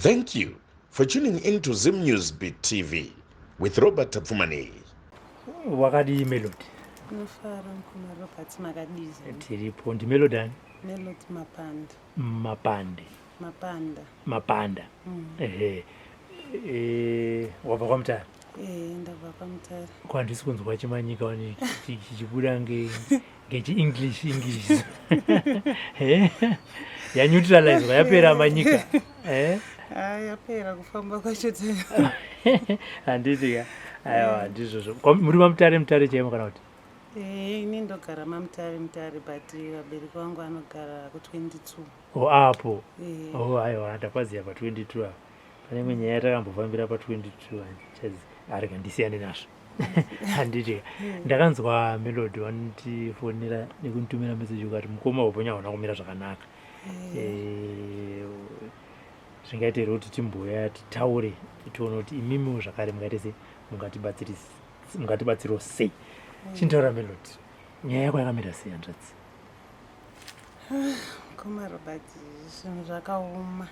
Thank you for tuning in to Zim News Beat TV with Robert Tapfumaneyi. Wakadii Melody? Ndinofara mukoma Robert, makadii zvenyu? Tiripo. NdiMelody ani? Melody Mapanda. Mapande. Mapanda. Mapanda. Ehe. Eh, wabva kwaMutare? Eh, ndabva kwaMutare. Kwandisi kunzwa chimanyika wani chichibuda nge ngechi-English English. Eh? Yaneutralizwa yapera manyika. Eh? Ah, yapera kufamba kwacho te. Handiti ka? Aiwa, ndizvozvo. Muri maMutare Mutare chaimo kana kuti? Eh, ini ndogara maMutare Mutare, but vabereki vangu vanogara ku22. O apo. Eh. Oh, aiwa, ndapaziya pa22 apa. Pane imwe nyaya yatakambofambira pa22 chazi arega ndisiyane nazvo. Handiti ka? Ndakanzwa Melody vanondifonera nekunditumira message ukati mukoma upenyu hauna kumira zvakanaka. Eh, zvingaite here kuti timbouya titaure tione kuti imimiwo zvakare mungaite sei, mungatibatsirawo sei? Chintaura Melody, nyaya yako yakamira sei hanzvadzi? Mukoma Robert, zvinhu zvakaoma.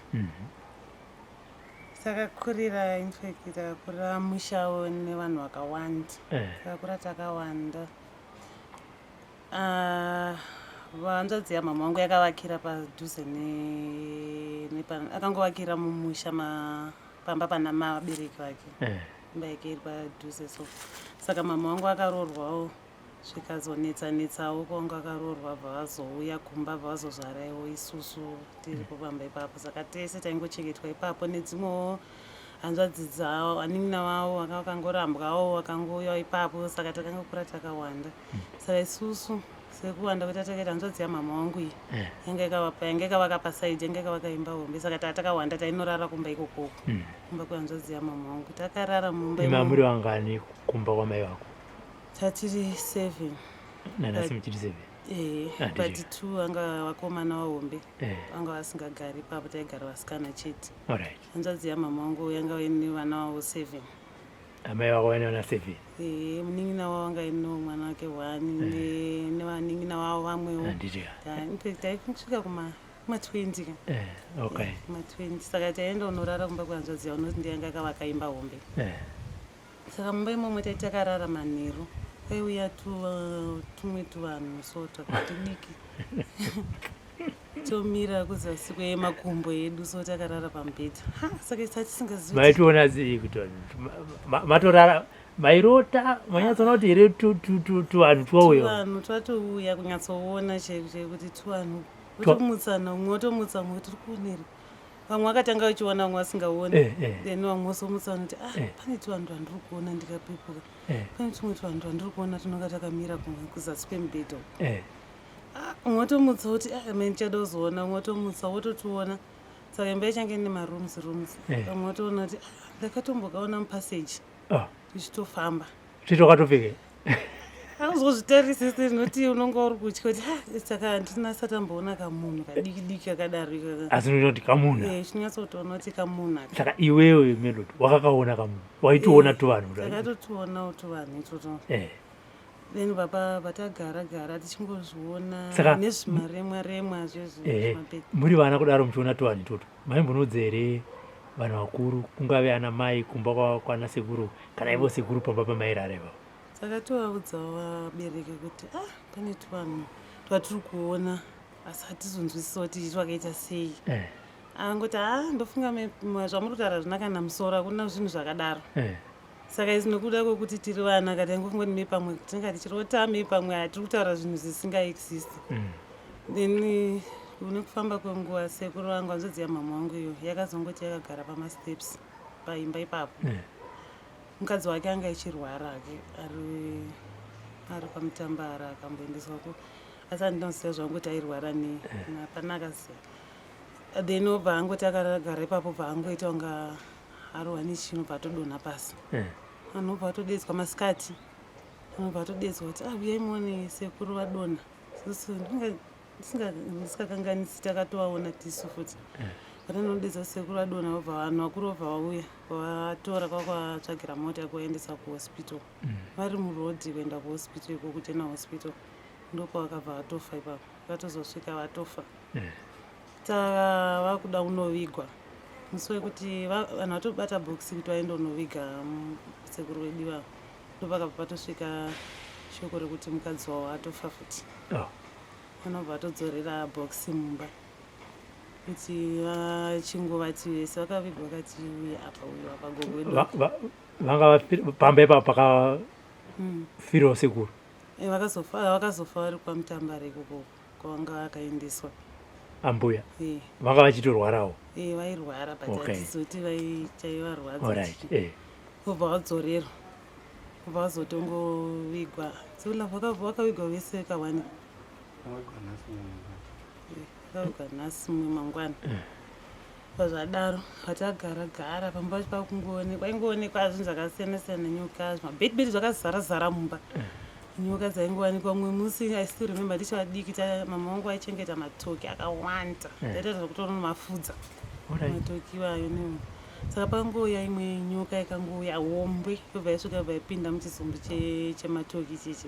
Takakurira, in fact, takakurira mushawo nevanhu vakawanda. Takakura takawanda. Ah, hanzvadzi yamama wangu yakavakira padhuze akangovakira mumusha pamba pana vabereki vake. Imba yake iri padhuze so. Saka mama wangu akaroorwawo zvikazonetsa netsawo kwanga akaroorwa, bva vazouya kumba, bva vazozvaraiwo isusu tiripo pamba ipapo. Saka tese taingochengetwa ipapo nedzimwewo hanzvadzi dzavo, vanin'ina vavo vanga vakangorambwawo vakangouyawo ipapo. Saka takangokura takawanda. Saka isusu sekuwanda kweta takaita, hanzvadzi yamama wangu iyi yanga ikavapa, yanga ikavaka pasaidi, yanga ikavaka imba hombe. Saka taa takawanda tainorara kumba ikokoko, kumba kwehanzvadzi yamama wangu. Takarara mumba Imi imomo. Muri vangani kumba kwamai vako? Tatiri seven. Nanhasi muchiri seven? Eh. Ah, But two vanga vakomana vahombe, vanga vasingagari ipapo, taigara vasikana chete. Hanzvadzi yamama wangu yanga ine vana vavo seven. Amai vako vaine vana seven? Eh, munin'ina wavo anga inewo mwana wake one nevanin'ina vavo vamwewo. Handiti ka? In fact taisvika kuma 20 ka. Eh, okay. Kuma 20. Saka taienda unorara kumba kwehanzvadzi yavo noti ndiyanga akavaka imba hombe. Saka mumba imomo taiti takarara manheru, kwaiuya tumwe tuvanhu so twakatidiki tomira kuzasi kwemakumbo edu so takarara pamubhedha. Ha, saka isa tisingazivi. Maitoona sei kuti matorara, mairota, manyatsoona kuti here tuvanhu twauya? Tuvanhu twatouya, kunyatsoona chaiko chaiko kuti tuvanhu. Wotomutsana, umwe wotomutsa umwe, tiri kuoneri. Vamwe vakatanga vachiona, vamwe vasingaoni. Then vamwe vozomutsana kuti, ah, pane tuvanhu twandiri kuona. Ndikapepuka, pane tumwe tuvanhu twandiri kuona tunonga takamira kumwe kuzasi kwemubhedha uku. Ah, umwe wotomutsa kuti, ah, me ndichada kuzoona. Umwe wotomutsa, wototiona. Saka imba yachange ine marooms rooms. Vamwe wotoona kuti, ah, ndakatombokaona mupassage tichitofamba. Tsvito wakatopfeke? Auzozvitarisisi noti unonga uri kutya kuti, ah, saka handina satamboona kamunhu kadiki diki kakadaro ikaka. Asi unoona kuti kamunhu. Eh, chinyatsotoona kuti kamunhu aka. Saka iwewe Melody wakakaona kamunhu, waitoona tuvanhu kudai? Takatotionawo tuvanhu itoto. Then baba vatagara gara tichingozviona nezvimaremwa remwa zvezvi zvimabhedha. Muri vana kudaro muchiona tuvanhu itoto, maimbonodza here vanhu vakuru, kungave ana mai kumba kwana sekuru kana ivo sekuru pamba pamairara ipapo? Takatovaudzawo vabereki kuti, ah, pane tuvanhu twatiri kuona asi hatizonzwisisa kuti twakaita sei. Angoti, ah, ndofunga zvamuri kutaura hazvina kana musoro, hakuna zvinhu zvakadaro. Saka isi nokuda kwekuti tiri vana kataingofunga kuti me pamwe tinenge tichirota, me pamwe hatiri kutaura zvinhu zvisingaexist. Then nekufamba kwenguva sekuru vangu, hanzvadzi yamama wangu iyo yakazongoti yakagara pamasteps paimba ipapo. Mukadzi wake anga ichirwara hake ari pamutambara, akamboendeswako, asi handinoziva zvangu kuti airwara nei, hapana akaziva. Then obva angoti akagara ipapo, bva angoita kunga arohwa nechino, bva atodonha pasi. Vanhu vobva vatodedzwa masikati, vanobva vatodedzwa kuti, ah, uyai muone sekuru vadonha. Susu ndisikakanganisi takatovaona tisu futi. Vatanodedza sekuru vadonha, vobva vanhu vakuru vobva vauya, vatora kwakvatsvagira mota yekuvaendesa kuhospital. Vari murodhi kuenda kuhospital ikoko, kuGeneral Hospital, ndokwavakabva vatofa ipapo. Vatozosvika vatofa. Tava kuda kunovigwa. Musi wekuti vanhu vatobata bhokisi kuti vaende kunoviga sekuru wedu ivavo, ndopakabva patosvika shoko rekuti mukadzi wavo atofa futi. Oh. Vanobva vatodzorera bhokisi mumba kuti vachingovati vese vakavigwa vakati uye apa uyo apa gogo wedu. Vanga pamba ipapo pakafirawo sekuru. Vakazofa vari kwaMutambara ikoko kwavanga vakaendeswa. Ambuya vanga vachitorwarawo? Vairwara, but hatizoti chaivarwadza. Alright. Kubva vadzorerwa, kubva vazotongovigwa. Vakavigwa vese kawani, vakavigwa nhasi, mumwe mangwana. Pazvadaro vatagara gara pamba pacho, pakungoonekwa, aingoonekwa zvinhu zvakasiyana siyana, nyoka, zvimabheti zvakazara zara mumba, nyoka dzaingowanikwa. Mumwe musi, I still remember, ndichivadiki, mama vangu vaichengeta matoki akawanda, taita zvekutonomafudza matoki iwayo. Saka pakangouya imwe nyoka, ikangouya hombe, yobva yasvika, yobva yapinda muchizumbu chematoki chichi,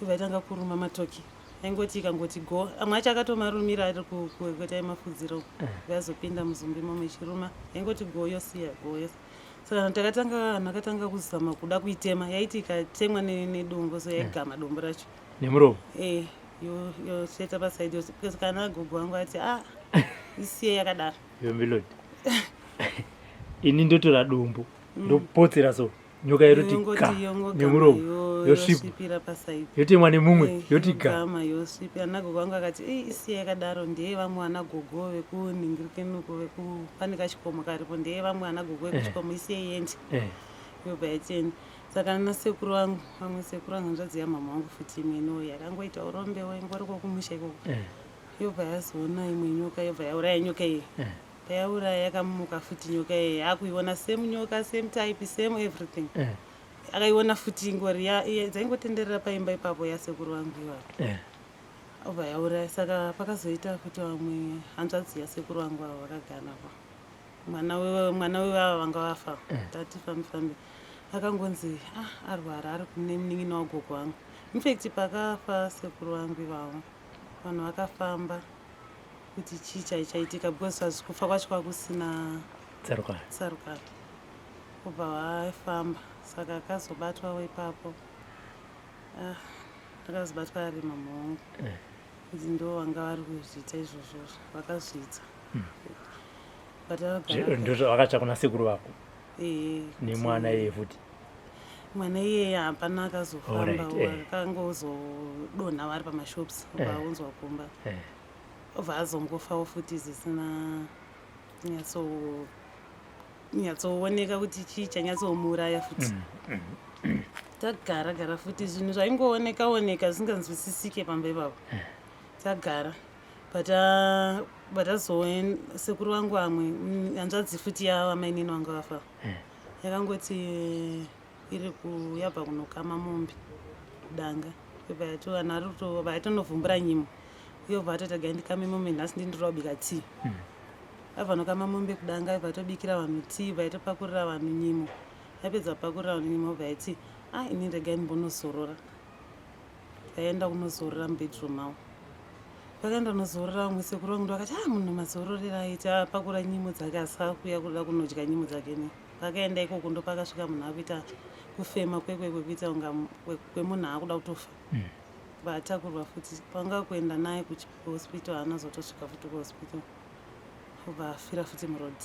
yobva yatanga kuruma matoki. Aingoti ikangoti go, amwe acho akatomarumira ari kuita emafudziro, yazopinda muzumbu imomo ichiruma. Yaingoti go, yosiya, go, yosiya. Saka takatanga, vanhu vakatanga kuzama kuda kuitema. Yaiti ikatemwa nedombo so, yaigama dombo racho. Nemuromo? E, yosveta pasaidi. Kana gogo wangu ati, "A, isiye yakadaro." Yo Melody, ini ndotora dombo, ndopotsera so, nyoka yototi ga nemuromo, yosvipa. Yosvipira pasaidi. Yotemwa nemumwe, yoti ga. Yogama, yosvipira. Ana gogo vangu akati, "Ei, isiye yakadaro, ndeye vamwe ana gogo vekunhingirikenuko, veku pane kachikomo karipo, ndeye vamwe ana gogo vekuchikomo, isiye iende." Yobva yatienda. Saka ana sekuru vangu, vamwe sekuru vangu, hanzvadzi yamama vangu futi imwe ino yakangoita urombewo, ingoriko kumusha ikoko, yobva yazoona imwe nyoka, yobva yauraya nyoka iyi. Payauraya, yakamuka futi nyoka iyi, yakuiona same nyoka, same type, same everything. Akaiona futi ingori dzaingotenderera paimba ipapo yasekuru vangu ivavo. Obva yauraya. Saka pakazoita futi vamwe hanzvadzi yasekuru vangu avo vakagara mwana mwana wevava vanga vafa. Tati fambi fambi, akangonzi, ah, arwara, ari kune munin'ina wagogo vangu. Infact, pakafa sekuru vangu ivavo, vanhu vakafamba kuti chii chaichaitika, because kufa kwacho kwakusina tsarukano. Tsarukano. Kubva vafamba, saka akazobatwawo ipapo. Ah, akazobatwa ari mama wangu, kuti ndo vanga vari kuzviita izvozvo, vakazviita. But Ndozvo vakatsva kuna sekuru vako nemwana iyeye futi? Mwana iyeye hapana akazofamba. Akangozodonha vari pamashops, obva aunzwa kumba, obva azongofawo futi zvisina nyatsooneka kuti chii chanyatsomuuraya futi. Tagara gara futi, zvinhu zvaingooneka oneka zvisinganzwisisike pamba ipapo. Tagara, but batazoen sekuru vangu vamwe, hanzvadzi futi yavamainini vanga vafa, yakangoti iri yabva kunokama mombe kudanga, yobva yatowana ari vayatonovhumbura nyimo, yobva atoti, "Gai ndikame mombe nhasi, ndindoda kubika tii." Abva nokama mombe kudanga, yobva atobikira vanhu tii, bva yatopakurira vanhu nyimo. Yapedza kupakurira vanhu nyimo, yobva yati, "A, ini regai ndimbonozorora." Vaenda kunozorora mubedroom mavo. Vakaenda kunozorora, vamwe sekuru vangu vakati, "A, munhu mazororera aita apakura nyimo dzake, asi akuuya kuda kunodya nyimo dzake." Ne vakaenda ikoko, ndopakasvika munhu akuita kufema kwekwe kwekuita kunga kwemunhu akuda kutofa. Vatakurwa futi, panga kuenda naye kuhospital, haana zotosvika futi kuhospital, obva afira futi muroad.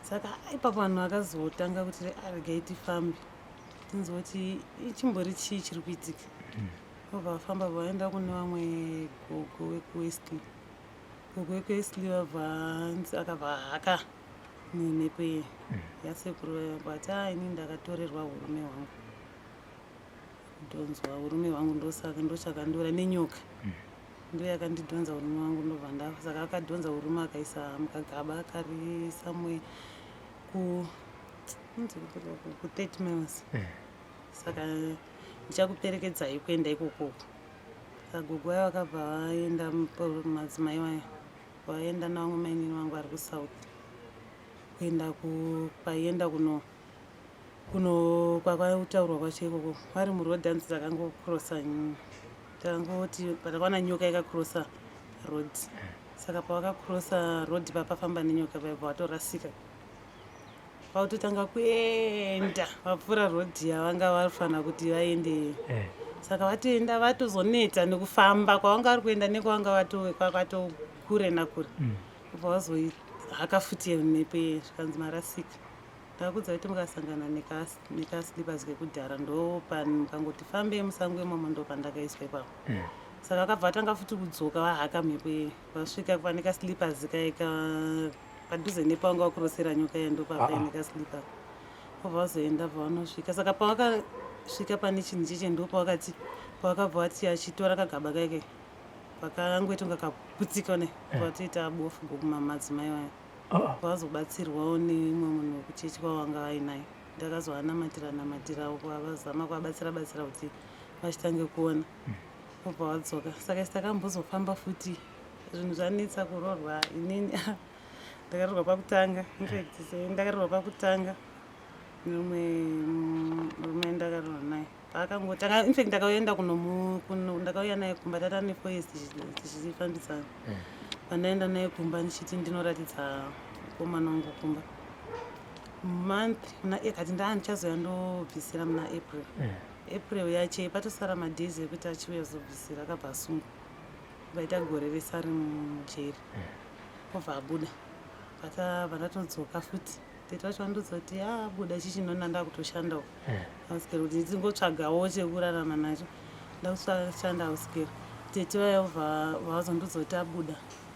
Saka ipapo vanhu vakazotanga kuti, "Regai tifambe tinzwe kuti ichimbori chii chiri kuitika." Obva vafamba, vaenda kune vamwe gogo vekuWestley. Gogo vekuWestley vabva akabva haka nemhepo iyi yasekuru, vati, "A, ini ndakatorerwa urume hwangu, kudhonzwa urume hwangu, ndosaka ndochakandiura nenyoka, ndo yakandidhonza urume hwangu, ndobva ndafa." Saka akadhonza urume, akaisa mukagaba kari somewhere ku 30 miles. "Saka ndichakuperekedzai kuenda ikokoko." Saka gogo vaya vakabva vaenda, madzimai vaya vaenda navamwe mainini vangu vari kuSouth, kuenda kwaienda kuno kwakataurwa kwacho ikoko. Vari muroad, hanzi takangokrosa, takangoti patakaona nyoka yakakrosa road. Saka pavakakrosa road papafamba nenyoka paibva vatorasika, vakutotanga kuenda vapfuura road yavanga vafanira kuti vaende. Saka vatoenda, vatozoneta nekufamba kwavanga vari kuenda nekwavanga kwatokure nakure. Ubva vazohaka futi mhepo iye, zvikanzi marasika. Ndakakudza kuti mukasangana nekaslippers kekudhara, ndopamukangoti fambei musango imomo, ndopandakaiswa ipapo. Saka vakabva vatanga futi kudzoka, vahaka mhepo iye, vasvika pane kaslippers kaika padhuze nepavanga vakurosera nyoka iya, ndopapaine kaslippers. Obva vazoenda, bva vanosvika. Saka pavakasvika pane chinhu cheche, ndopavakati pavakabva vati achitora kagaba kaike, pakangoita kaputsika ne vatoita bofu madzimai vaya. Vazobatsirwawo neimwe munhu wekuchechi kwavanga vainaye. Ndakazoanamatira namatirawo, kwavazama kuvabatsira batsira kuti vachitange kuona, obva vadzoka. Saka isi takambozofamba futi, zvinhu zvanetsa kuroorwa. Inini ndakaroorwa pakutanga, infact ndakaroorwa pakutanga nemumwe murume ndakaroorwa naye. Paakangotanga, infact ndakaenda ndakauya naye kumba, tata ne4 years tichifambidzana. Pandaenda naye kumba ndichiti ndinoratidza mukomana wangu kumba, month muna kati ndaa ndichazoya ndobvisira muna April. April yache patosara madays ekuti achiuya zobvisira, akabva asungwa, vaita gore rese ari mujeri, obva abuda. Pandatodzoka futi, tete vacho vandodza kuti abuda chichinona, ndakutoshandawo house girl kuti ndingotsvagawo chekurarama nacho. Ndakushanda house girl, tete vaya vazondudza kuti abuda,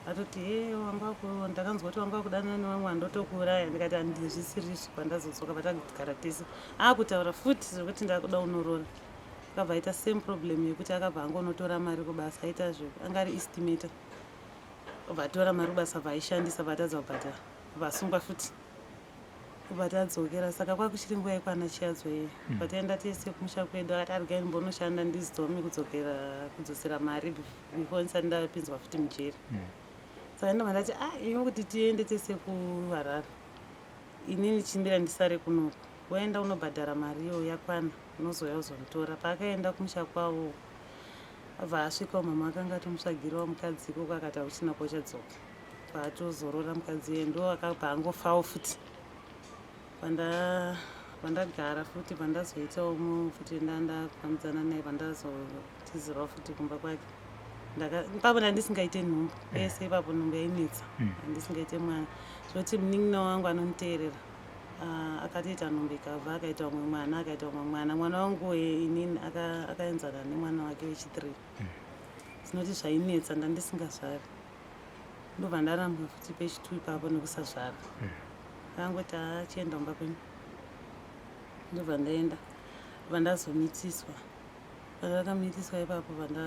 atoti e wanga ndakanzwa kuti wanga kudanana nevamwe, andotokuuraya. Ndikati handizvisirizvo. Pandazodzoka, patagara tese, akutaura futi zvekuti ndakuda unorora. Akabva aita same problem yekuti akabva angonotora mari kubasa, aita zve anga ari estimator, obva atora mari kubasa, bva aishandisa, bva atadza kubhadhara, bva asungwa futi, bva tadzokera. Saka kwakuchiri nguva yekwana Chiadzwa iye. Bva taenda tese kumusha kwedu. Akati arigai ndimbonoshanda ndizome kudzokera kudzosera mari before ndisati ndapinzwa futi mujeri. Saka ndobva ndati, a iwe, kuti tiende tese kuHarare, inini chimbira ndisare kunoku, waenda unobhadhara mari iyoyo, yakwana unozouya uzonditora. Paakaenda kumusha kwavo, abva asvikawo, mama akanga atomutsvagirawo mukadzi ikoko, akati hauchina kwauchadzoka. Paatozorora mukadzi iye, ndo akabva angofawo futi. Pandagara futi, pandazoitawo futi, ndandafambidzana naye, pandazotizirawo futi kumba kwake, ipapo ndandisingaite nhumbu pese ipapo, nhumbu yainetsa, handisingaite mwana, zvoti munin'ina wangu anonditeerera akatoita nhumbu ikabva, akaita umwe mwana, akaita umwe mwana. Mwana wangu inini akaenzana nemwana wake wechi3. Zinoti zvainetsa, ndandisingazvari. Ndobva ndarambwa futi pechi2 ipapo nekusazvara. Akangoti achienda kumba kwenyu, ndobva ndaenda, bva ndazomitiswa. Pandakamitiswa ipapo, panda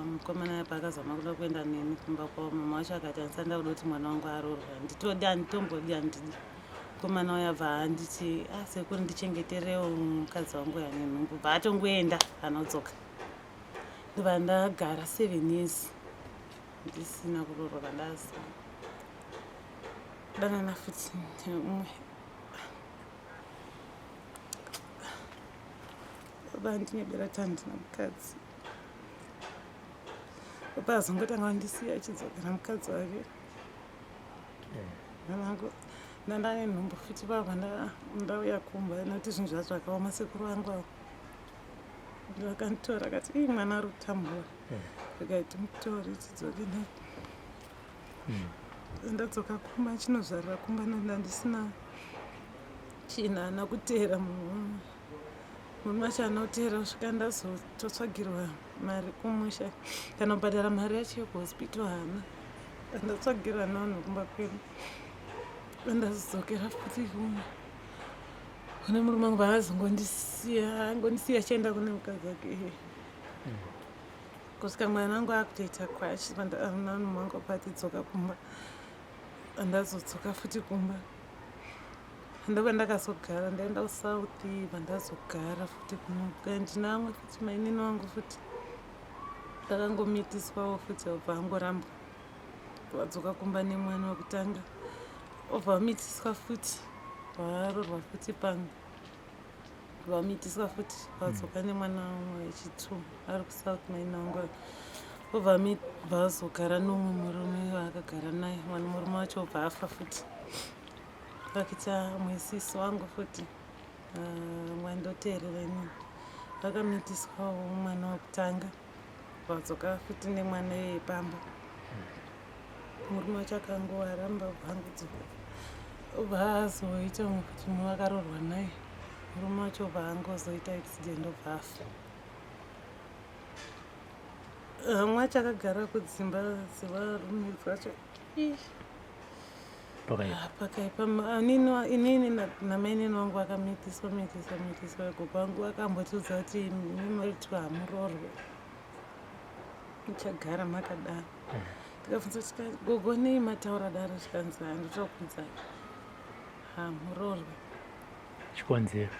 mukomana paakazama kuda kuenda neni kumba kwavo, mama wacho akati handisati ndakuda kuti mwana wangu aroorwe, handitodi, handitombodi, handidi. Mukomana uyo abva anditi, a sekuru, ndichengeterewo mukadzi wangu yane nhumbu. Bva atongoenda, anodzoka. Ndobva ndagara 7 years ndisina kuroorwa. Pandazo danana futi neumwe baba, andinebera kuti handina mukadzi. Baba azongotanga vandisiya achidzokera mukadzi wake. Vanangu, ndandane nhumbu futi baba, ndauya kumba nekuti zvinhu zvacho zvakaoma. Sekuru vangu avo vakanditora, akati, ii, mwana ari kutambura, rikaiti mutore tidzoke. Ndadzoka kumba, chinozvarira kumba, ndandisina chinhu, haana kuteera munhu, murume wacho haana kuteera kusvika ndazototsvagirwa mari kumusha. Kana kubhadhara mari yacho yekuhospital haana, ndatsvagirwa nevanhu kumba kwedu. Ndazodzokera futi kumwe kune murume wangu, vaazongondisiya, angondisiya achienda kune mukadzi wake kusvika mwana wangu akutoita kwachi. Murume wangu patidzoka kumba, ndazodzoka futi kumba, ndobva ndakazogara, ndaenda kuSouth, vandazogara futi kuno. Ndinamwe futi mainini wangu futi, ndakangomitiswawo futi, obva angorambwa. Vadzoka kumba nemwana wekutanga, obva vamitiswa futi, varorwa futi pamwe, vamitiswa futi, vadzoka nemwana wechitwo ari kuSouth. Maini wangu Obva bva azogara nomwe murume waakagara naye, mwana murume wacho obva afa futi. Vakuita mwesisi wangu futi, ah, mwandoteerera inini, vakamitiswawo mwana wekutanga, vadzoka futi nemwana iyeye pamba. Murume wacho akangoaramba, obva angudzoka, obva azoita umwe futi mumwe akaroorwa naye. Murume wacho obva angozoita accident, obva afa. Vamwe acho akagara kudzimba dzevarume dzacho. Ih, Pakaipa. Ah, pakaipa. Inini namainini wangu vakamitiswa, mitiswa, mitiswa. Gogo wangu akambotiudza kuti mimoritiwa hamuroorwe, muchagara makadaro. Tikabvunza kuti, "Gogo, nei mataura daro?" Zvikanzi, "Handitokuudzai, hamuroorwe." Chikonzero?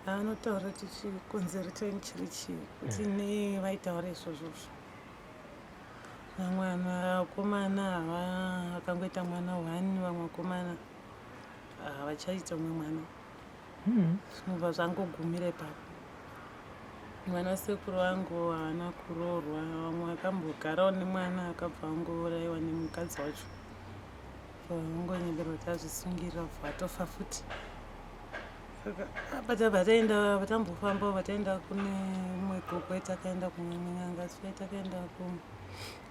Anotaura kuti chikonzero chainge chiri chii, kuti nei vaitaura izvozvozvo. Vamwe vakomana hava vakangoita mwana one, vamwe vakomana havachaita umwe mwana. Zvinobva zvangogumira ipapo. Mwana sekuru vangu haana kuroorwa. Vamwe vakambogarawo nemwana, akabva angourayiwa nemukadzi wacho, vangonyeberwa kuti azvisungirira, bva atofa futi. Saka patabva taenda, vatambofamba, vataenda kune umwe gogo, takaenda kumwe n'anga, swe takaenda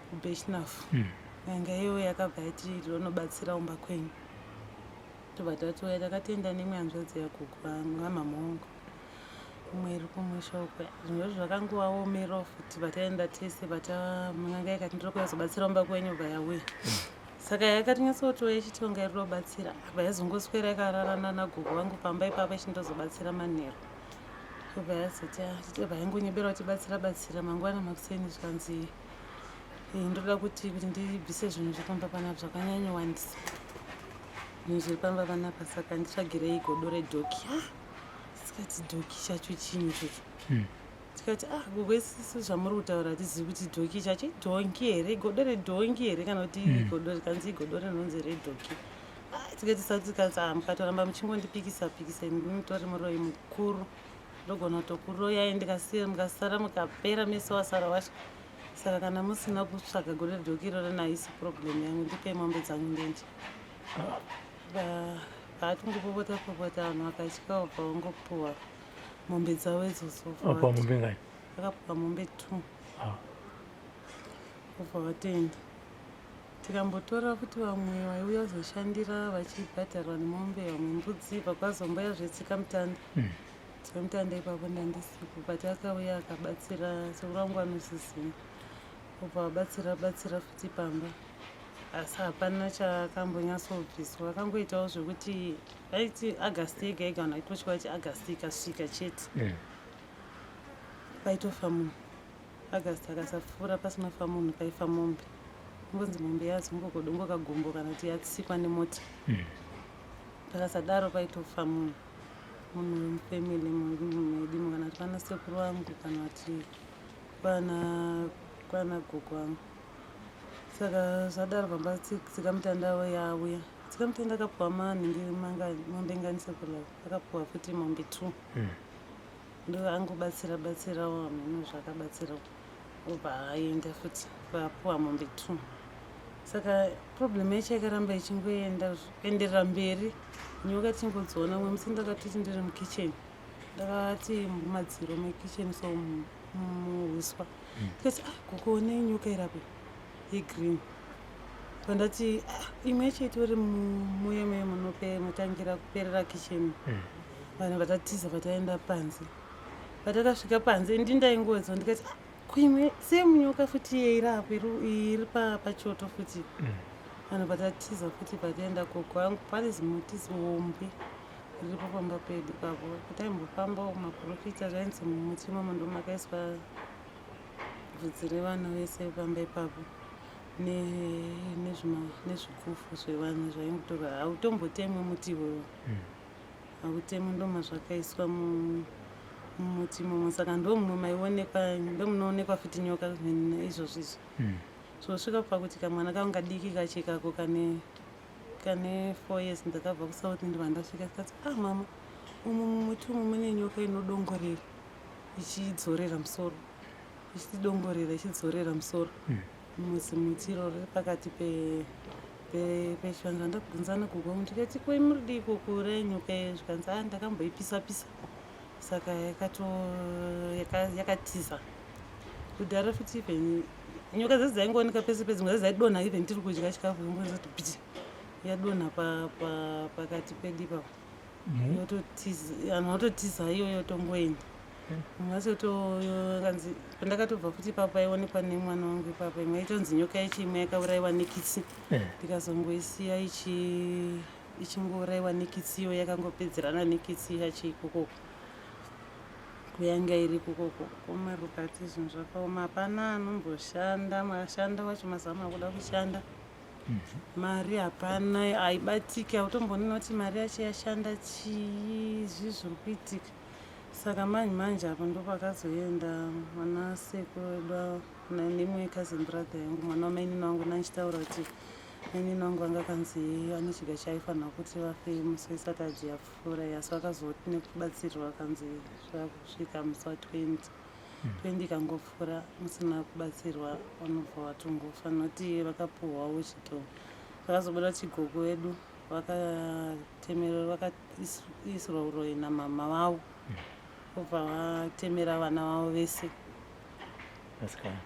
kuBirchenough. N'anga iyoyo yakabva yati, "Rinobatsira umba kwenyu." Tobva tatouya, takatenda nemwe hanzvadzi yagogo vamama wangu, umwe iri kumusha uko. Zvinhu izvo zvakangovaomerawo futi. Vataenda tese, vata n'anga ikati, "Ndiri kuyazobatsira umba kwenyu." Bva yauya, saka yakatinyatsotoya ichitonga iri robatsira. Bva yazongoswera yakararana nagogo vangu pamba ipapo, ichindozobatsira manheru. Bva yazoti, bva yangonyebera kuti batsira, batsira. Mangwana makuseni zvikanzi, "Ndoda kuti ndibvise zvinhu zvepamba panapa, zvakanyanyowandisa zvinhu zviri pamba panapa, saka nditsvagirei godo redhoki." Ah, tikati, "Dhoki chacho chinyi ichocho?" Tikati, "Ah, gogo, isisu zvamuri kutaura hatizivi kuti dhoki chacho idhongi here, godo redhongi here, kana kuti godo." Rikanzi, "Igodo rinonzi redhoki." Ah, tikati sati, tikanzi, "Ah, mukatoramba muchingondipikisa pikisa, ndinotori muroyi mukuru, ndogona kutokuroyai, ndikasiya mukasara mukapera mese wasara wacho. Saka kana musina kutsvaga godo redhoki iroro, naisi problem yangu, ndipei mombe dzangu ndenje." Vaatongopopota popota, vanhu vakatya, vabva vangopuwa mombe dzavo idzodzo. Wapuwa mombe ngani? Vakapuwa mombe two. Ubva vatenda. Tikambotora futi vamwe vaiuya kuzoshandira vachibhadharwa nemombe, vamwe mbudzi. Vakwazomboya zvetsikamutanda. Tsikamutanda ipapo ndandisipo, but akauya akabatsira, sekuru vangu vanozviziva. Ubva vabatsira batsira futi pamba, asi hapana chakambonyatsobviswa. Akangoitawo zvekuti aiti August yega yega, vanhu vaitotya kuti August ikasvika chete paitofa munhu. August akasapfuura pasina fa munhu, paifa mombe. Ngonzi mombe yazongokodongoka gumbo kana kuti yatsikwa nemota. Pakasadaro paitofa munhu, munhu wemufamily medimo, kana kuti pana sekuru vangu, kana kuti kwana gogo vangu. Saka zvadaro, pamba tsikamutanda yauya. Tsikamutanda akapuwa manhingi mombe ngani? Sekuru avo akapuwa futi mombe two. Ndo angobatsira batsirawo, hameno zvakabatsira, obva aenda futi, vapuwa mombe two. Saka problem yacho yakaramba ichingoenda kuenderera mberi, nyoka tingodziona. Mumwe musi ndakatoti ndiri mukitchen, ndakati mumadziro mekitchen, so muuswa, tikati, "Ah, gogo, onei nyoka irapo yegreen." Pandati, "Ah, imwe yacho itori muye muye munotangira kuperera kitchen." Vanhu vatatiza, vataenda panze. Patakasvika panze, ndindaingodzwa, ndikati, "Ah, kuimwe same nyoka futi iye irapo, iri pachoto futi." Vanhu vatatiza futi, pataenda gogo angu, pane zimuti zihombe riripo pamba pedu ipapo. Pataimbofambawo maprofita, zvainzi mumuti imomo ndo makaiswa bvudzi revana vese pamba ipapo, nezvigufu zvevanhu zvaingotorwa. Hautombotemwi muti iwoyo, hautemwi, ndoma zvakaiswa mumuti imomo. Saka ndo mumwe maionekwa, ndo munoonekwa futi nyoka izvozvo izvo. Zvosvika pakuti kamwana kangu kadiki kachekako kane 4 years, ndakabva kuSouth, ndibva ndasvika, tikati, "Ah, mama, umu mumuti umu mune nyoka inodongorera ichidzorera musoro." Ichidongorera ichidzorera musoro muzimuti iro riri pakati pechivanze. Ndabvunza nagogo wangu ndikati, "Ko muri diko kuuraya nyoka iyi?" Zvikanzi, "A, ndakamboipisa pisa, saka yakatiza." Kudhara futi, even nyoka dzese dzaingooneka pese pese, dzimwe dzaidonha even tiri kudya chikafu, ingozoti piti, yadonha pakati pedu ipapo, yototiza, vanhu vatotiza, iyo yotongoenda. Mumwe kanzi pandakatobva futi ipapo aionekwa nemwana wangu ipapo, imwe itonzi nyoka yacho, imwe yakaurayiwa nekitsi. Ndikazongoisiya ichingourayiwa nekitsi, iyo yakangopedzerana nekitsi yacho ikokoko kuyanga iri ikokoko komarukati. Zvinhu zvakaoma, hapana anomboshanda. Mashanda wacho mazuva makuda kushanda, mari hapana, haibatiki. Hautombonina kuti mari yacho yashanda chii, zvii zviri kuitika. Saka manje manje apo ndo pakazoenda mwana sekuru wedu nemwe cousin brother yangu, mwana wamainini wangu, nandichitaura kuti mainini wangu vanga kanzi ane chiga chaifanira kuti vafe musi weSaturday yapfuura, asi vakazoti nekubatsirwa kanzi zvakusvika musi wa20. 20 ikangopfuura musina kubatsirwa, vanobva vatongofa, nokuti vakapuhwawo chito. Vakazobuda chigogo vedu vakatemerwa, vakaisirwa uroyi namama vavo, vobva vatemera vana vavo vese. Vasikana?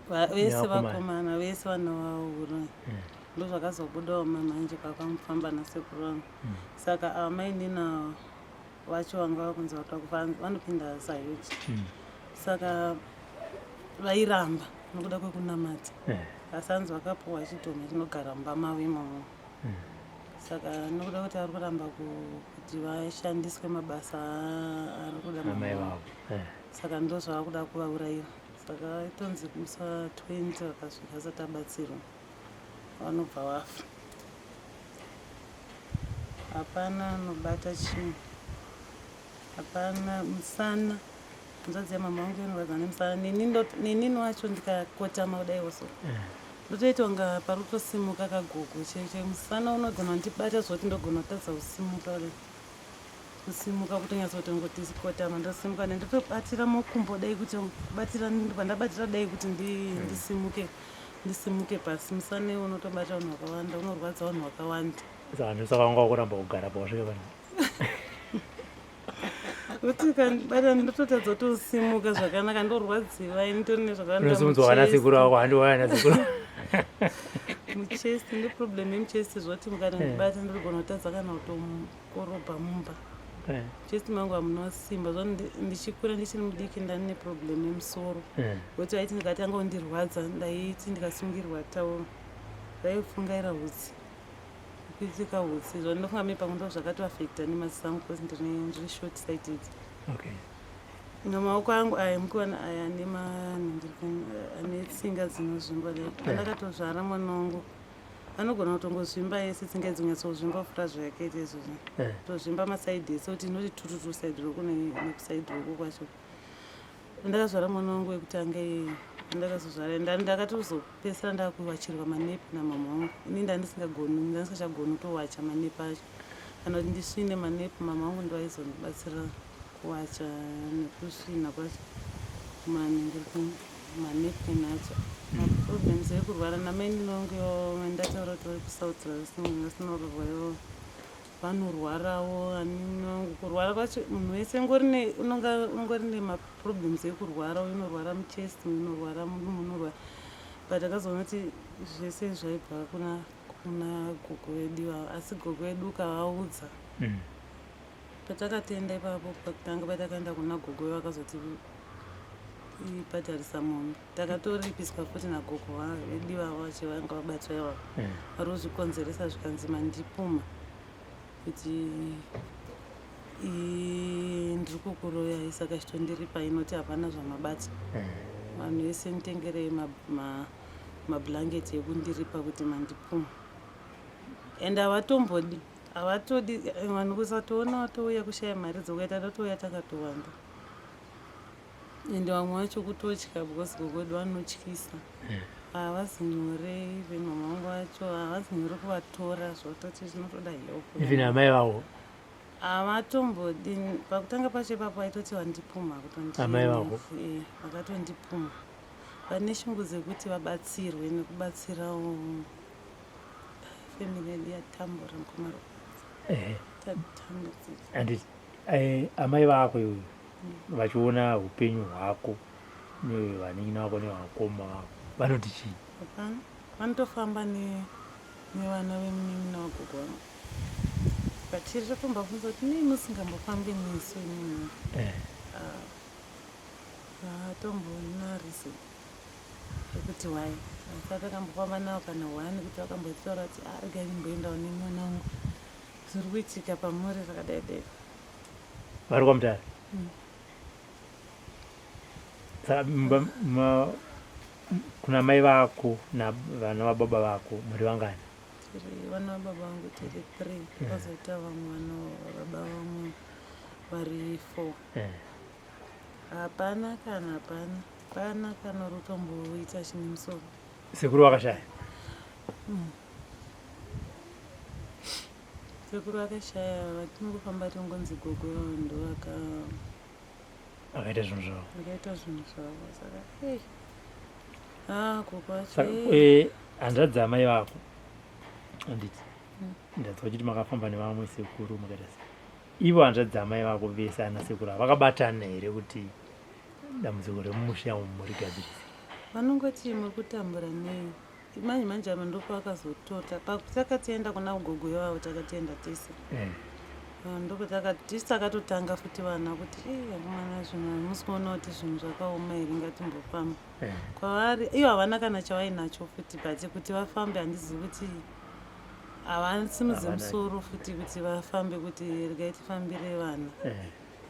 Vese. Nevakomana. Vakomana vese, vana vavo uroyi. Ndozvakazobudawo mamanje kwakamufamba nasekuru vangu. Saka ava mainina vacho vanga vakunzi vatoda kufa, vanopinda ZAOGA. Saka vairamba nokuda kwekunamata, asi hanzi vakapuwa chidhoma chinogara mumba mavo imomo. Saka nokuda kuti ari kuramba kuti vashandiswe mabasa ari kuda amai mama vavo. Saka ndo zvava kuda kuvaurayira. Saka itonzi musi wa20 vakasvika asati abatsirwa, vanobva vafa. Hapana anobata chinhu, hapana. Musana, hanzvadzi yamama vangu inorwadza nemusana. Nenini wacho ndikakotama kudaiwo so, ndotoita kunga pari kutosimuka kagogo chaicho. Musana unogona kundibata zvoti ndogona kutadza kusimuka kudai, kusimuka kutonyatsoti ngoti kotama ndosimuka, ndotobatira makumbo dai, kuti kubatira ndobva ndabatira dai kuti ndisimuke pasi. Musana iwo unotobata vanhu vakawanda, unorwadza vanhu vakawanda. Saka ndosaka wanga wakuramba kugara pawasvika pano. Kuti kandibata ndototadza kutosimuka zvakanaka, ndorwadziwa ini, nditori nezvakawanda. Unosimudzwa vana sekuru vako, handiwaya nasekuru. Muchest, neproblem yemuchest, zvoti mukatondibata ndinogona kutadza kana kutokorobha mumba. Chest mangu hamuna simba. Zvo ndichikura ndichiri mudiki ndani neproblem yemusoro, wekuti vaiti ndikatanga kundirwadza, ndaiti ndikasungirwa tauro ndaifungaira hutsi, kuitika hutsi. Zvo ndinofunga me pamwe ndo zvakatoafecta nemaziso angu, because ndiri short sighted. Namaoko angu aya mukuona aya ane ane tsinga dzinozvimba dai. Pandakatozvara mwana wangu anogona kutongozvimba ese, tsinga idzi kunyatsozvimba kupfuura zvayakaita izvozvo. Tozvimba masaidhi ese, kuti inoti tututu saidhi roko nekusaidhi roko kwacho. Ndakazvara mwana wangu wekutanga iyeye, ndakazozvara ndakatozopedzisira ndakuwachirwa manepi namama wangu. Ini ndandisingagoni, ndandisingachagoni kutowacha manepi acho kana kuti ndisvine manepi. Mama wangu ndo aizondibatsira kuwacha nekusvina kwacho manapkin acho. Maproblems ekurwara namainini vangu ivo ndataura kuti vari kuSouth, vasina kurwa, vanorwarawo. Anini vangu kurwara kwacho, munhu wese unonga ungori nemaproblems ekurwara. Uyu unorwara muchest, uyu unorwara mudumbu, unorwara, but akazoona kuti zvese zvaibva kuna gogo vedu ivavo. Asi gogo vedu ukavaudza, patakatenda ipapo pakutanga, patakaenda kuna gogo, vakazoti ibhadharisa mombe. Takatoripiswa futi nagogo vedu ivavo vacho vanga vabatwa ivavo, vari kuzvikonzeresa. Zvikanzi mandipuma kuti ndiri kukuroyai, saka chitondiripa inoti hapana zvamabata. Vanhu vese nditengerei mablanketi ekundiripa kuti mandipuma. And havatombodi, havatodi vanhu kusatoona watouya, kushaya mari dzokuita, tatouya takatowanda. Ende vamwe vacho kutotya, because gogo vedu vanotyisa, havasi nyore. Even mama vangu vacho havasi nyore kuvatora, zvototi zvinotoda help. Even amai vavo? Havatombodi. Pakutanga pacho ipapo aitoti vandipuma. Amai vako? Vakatondipuma. Vane shungu dzekuti vabatsirwe nekubatsirawo family yedu yatambura mukoma Tatambudzika. And amai vako iwe vachiona upenyu hwako nevanin'ina vako nevakoma vako vanoti chii? Hapana, vanotofamba nevana vemunin'ina wagogo vangu. But tiri totombabvunza kuti nei musingambofambi nesu imimi? Hatomboona reason yekuti why. Asi takambofamba navo kana one kuti vakambotaura kuti, "Ah, regai ndimboendawo nemwana wangu, zviri kuitika pamuri zvakadai dai." Vari kwaMutare? Saka kuna mai vako navana vababa vako muri vangani? Tiri vana vababa vangu tiri three, kwazoita vamwe vana vababa vamwe vari four. Hapana kana, hapana, hapana kana uri kutomboita chine musoro. Sekuru vakashaya? Sekuru vakashaya, vatinongofamba tongonzi gogo ndo vaka Akaita zvinhu zvavo. Vakaita zvinhu zvavo. Saka ei, ah, gogo vacho Saka hanzvadzi dzamai vako, handiti? Ndanzwa uchiti makafamba nevamwe sekuru, makaita sei? Ivo hanzvadzi dzamai vako vese, ana sekuru ava, vakabatana here kuti dambudziko remumusha umu murigadzirise? Vanongoti, "Muri kutambura nei?" Manje manje ava ndopavakazotota takatienda kuna gogo ivavo, takatienda tese. Ndopataka tisi takatotanga futi vana kuti, "Ii, akomana, zvinhu hamusi kuona kuti zvinhu zvakaoma here? Ngatimbofamba." Kwavari ivo havana kana chavainacho futi, but kuti vafambe, handizivi kuti havasimudze Havana. musoro futi kuti vafambe kuti regai tifambire vana.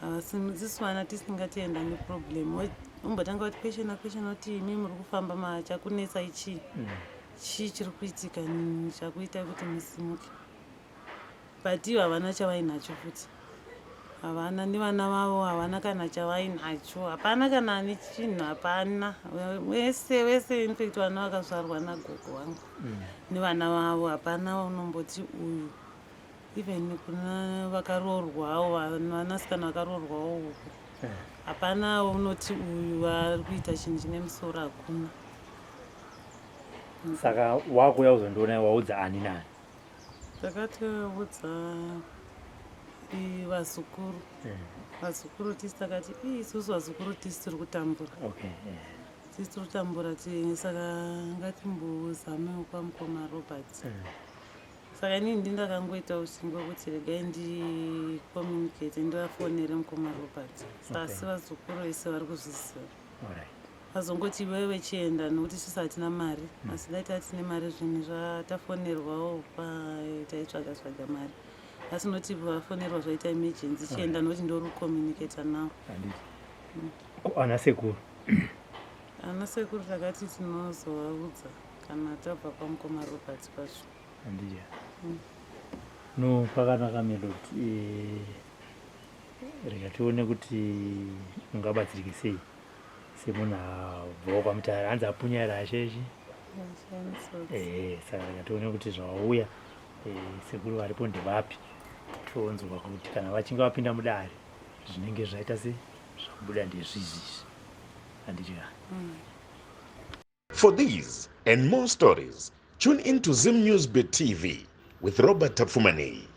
Havasimudzi. Vana tisingatienda neproblem, umbotanga kuti questiona, questiona kuti, "Imi muri kufamba, chakunetsai chii? Chii chiri kuitika chakuitai kuti musimuke?" But ivo havana chavainacho futi, havana nevana vavo, havana kana chavainacho, hapana kana ane chinhu, hapana. Wese wese, in fact vana vakazvarwa nagogo vangu nevana vavo, hapana unomboti uyu. Even kuna vakaroorwawo, vanasikana vakaroorwawo uku, hapana unoti uyu ari kuita chinhu chine musoro, hakuna. Saka wakuuya kuzondiona, waudza ani nani? Takatoudza vazukuru. Vazukuru tisi takati, "Ii, isusu vazukuru tisi tiri kutambura." Tisi tiri kutambura, saka ngatimbozamewo kwamukoma Robert. Saka inini ndindakangoita ushingi wekuti regai ndicommunicate, ndivafonere mukoma Robert. Sasi vazukuru vese vari kuzviziva. Vazongoti, "Iwewe chienda," nokuti isusu hatina mari. Asi dai tatine mari, zvinhu zvatafonerwawo taitsvaga tsvaga mari, asi noti vafonerwa zvaita emergency, chienda nokuti ndori kucommunicata now. Handiti. Ko ana sekuru? Ana sekuru takati tinozovaudza kana tabva kwamukoma Robert pacho. Handiti. No, pakanaka, Melody. Rega tione kuti ungabatsirike sei semunhu abvawo kwaMutare, hanzi apunyaira asheshi. Saka rega tione kuti zvauya, sekuru varipo ndevapi, tonzwa kuti kana vachinge vapinda mudare zvinenge zvaita se zvabuda ndezvizvizvi, handiti ka? For these and more stories, tune in to Zim News Bit TV with Robert Tafumani.